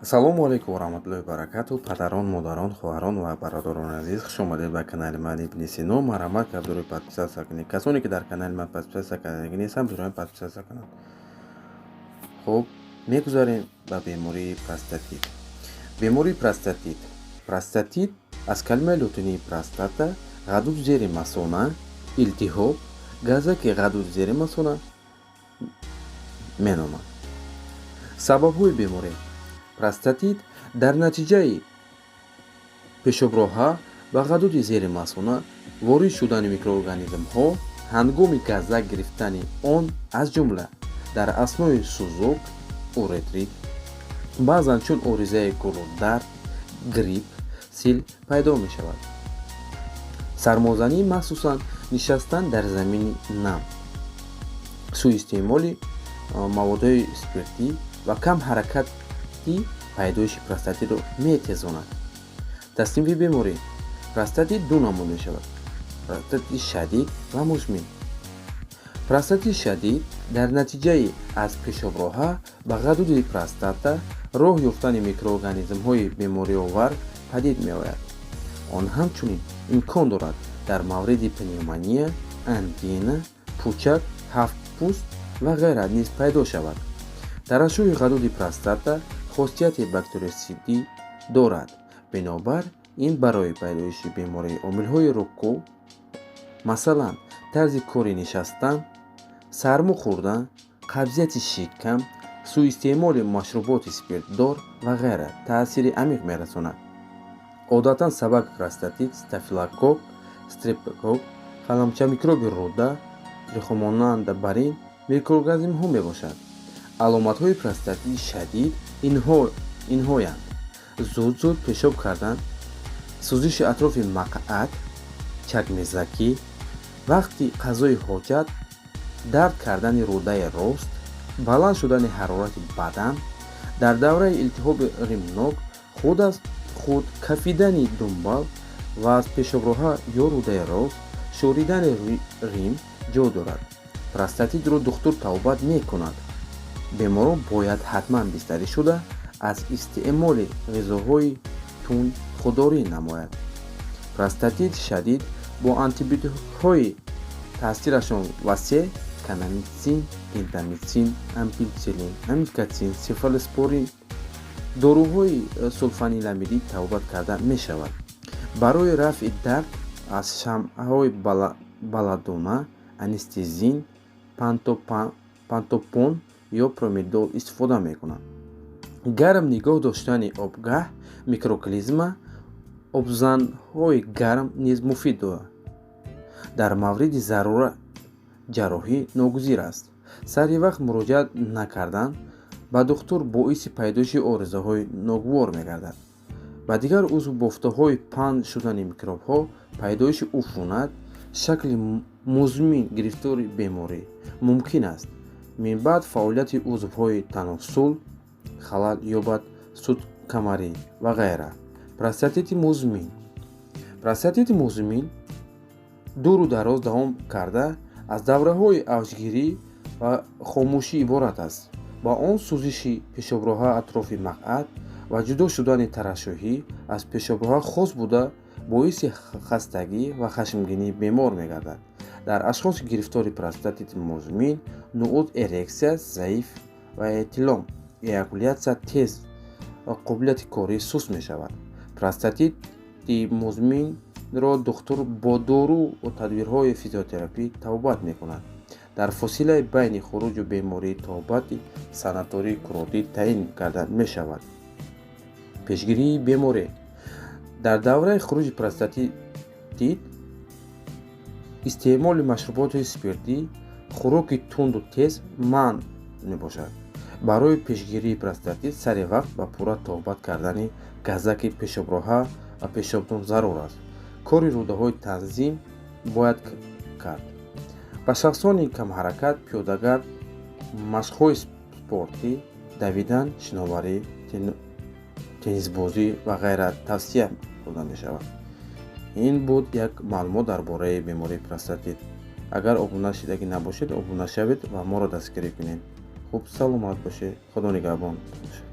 Ассалому алайкум ва раҳматуллоҳи ва баракатуҳ. Падарон, модарон, хоҳарон ва бародарони азиз, хуш омадед ба канали ман Ибни Сино. Марҳамат, кабдури подписаться кунед. Касоне ки дар канали ман подписаться кардагӣ нестанд, бироянд, подписаться кунанд. Хуб, мегузарем ба бемории простатит. Бемории простатит. Простатит аз калимаи лотинии простата, ғадуд зери масона, илтиҳоб, газаки ғадуди зери масона меноманд. Сабабҳои беморӣ: простатит дар натиҷаи пешоброҳа ба ғадуди зери масона ворид шудани микроорганизмҳо ҳангоми газак гирифтани он, аз ҷумла дар аснои сузок, уретрит, баъзан чун оризаи гурӯдард, грипп, сил пайдо мешавад. Сармозанӣ, махсусан нишастан дар замини нам, суистеъмоли маводҳои спиртӣ ва кам ҳаракатӣ пайдоиши простатитро метезонад. Таснифи беморӣ: простатит ду намуд мешавад: простатити шадид ва музмин. Простатити шадид дар натиҷаи аз пешоброҳа ба ғадуди простата роҳ ёфтани микроорганизмҳои бемориовар падид меояд. Он ҳамчунин имкон дорад дар мавриди пневмония, ангина, пучак, ҳафтпӯст ва ғайра низ пайдо шавад. Тарашшуҳи ғадуди простата хосияти бактериоцидӣ дорад. Бинобар ин барои пайдоиши бемории омилҳои рукӯъ, масалан, тарзи кори нишастан, сармо хӯрдан, қабзияти шикам, суистеъмоли машруботи спиртдор ва ғайра таъсири амиқ мерасонад. Одатан сабаби простатит стафилококк, стрептококк, қаламчамикроби рӯда, трихомонада бар ин микроорганизмҳо мебошад. Аломатҳои простатити шадид инҳоянд: зуд-зуд пешоб кардан, сӯзиши атрофи мақъад, чакмезакӣ вақти қазои ҳоҷат, дард кардани рӯдаи рост, баланд шудани ҳарорати бадан, дар давраи илтиҳоби римнок худ аз худ кафидани думбал ва аз пешоброҳа ё рӯдаи рост шоридани рим ҷой дорад. Простатитро духтур табобат мекунад. Беморон бояд ҳатман бистарӣ шуда, аз истеъмоли ғизоҳои тунд худдорӣ намояд. Простатити шадид бо антибиотикҳои таъсирашон васеъ: канамитсин, гентамитсин, ампитсиллин, амикатсин, цефалоспорин, доруҳои сулфаниламидӣ табобат карда мешавад. Барои рафъи дард аз шамъҳои белладона, анестезин, пантопон ё промедол истифода мекунанд. Гарм нигоҳ доштани обгаҳ, микроклизма, обзанҳои гарм низ муфид дорад. Дар мавриди зарурат ҷарроҳӣ ногузир аст. Сари вақт муроҷиат накардан ба духтур боиси пайдоиши оризаҳои ногувор мегардад. Ба дигар узву бофтаҳои паҳн шудани микробҳо, пайдоиши уфунат, шакли музмин гирифтори беморӣ мумкин аст. Минбаъд фаъолияти узвҳои таносул халал ёбад, суткамарӣ ва ғайра. Простатити музмин. Простатити музмин дуру дароз давом карда, аз давраҳои авҷгирӣ ва хомӯшӣ иборат аст. Ба он сӯзиши пешоброҳа атрофи мақъад ва ҷудо шудани тарашшуҳӣ аз пешоброҳа хос буда, боиси хастагӣ ва хашмгинии бемор мегардад. Дар ашхоси гирифтори простатити музмин нуъуд, эрексия заиф ва эҳтилом, эякулятсия тез ва қобилияти корӣ суст мешавад. Простатити музминро духтур бо дору ва тадбирҳои физиотерапӣ табобат мекунад. Дар фосилаи байни хуруҷу беморӣ табобати санаторӣ курортӣ таъин карда мешавад. Пешгирии беморӣ: дар давраи хуруҷи простатит истеъмоли машруботи спиртӣ, хӯроки тунду тез манъ мебошад. Барои пешгирии простатит сари вақт ва пурра табобат кардани газаки пешоброҳа ва пешобдон зарур аст. Кори рӯдаҳои танзим бояд кард. Ба шахсони камҳаракат пиёдагард, машқҳои спортӣ, давидан, шиноварӣ, теннисбозӣ ва ғайра тавсия дода мешавад. Ин буд як маълумот дар бораи бемории простатит. Агар обуна шидагӣ набошед, обуна шавед ва моро дастгирӣ кунед. Хуб, саломат бошед, Худо нигаҳбон бошед.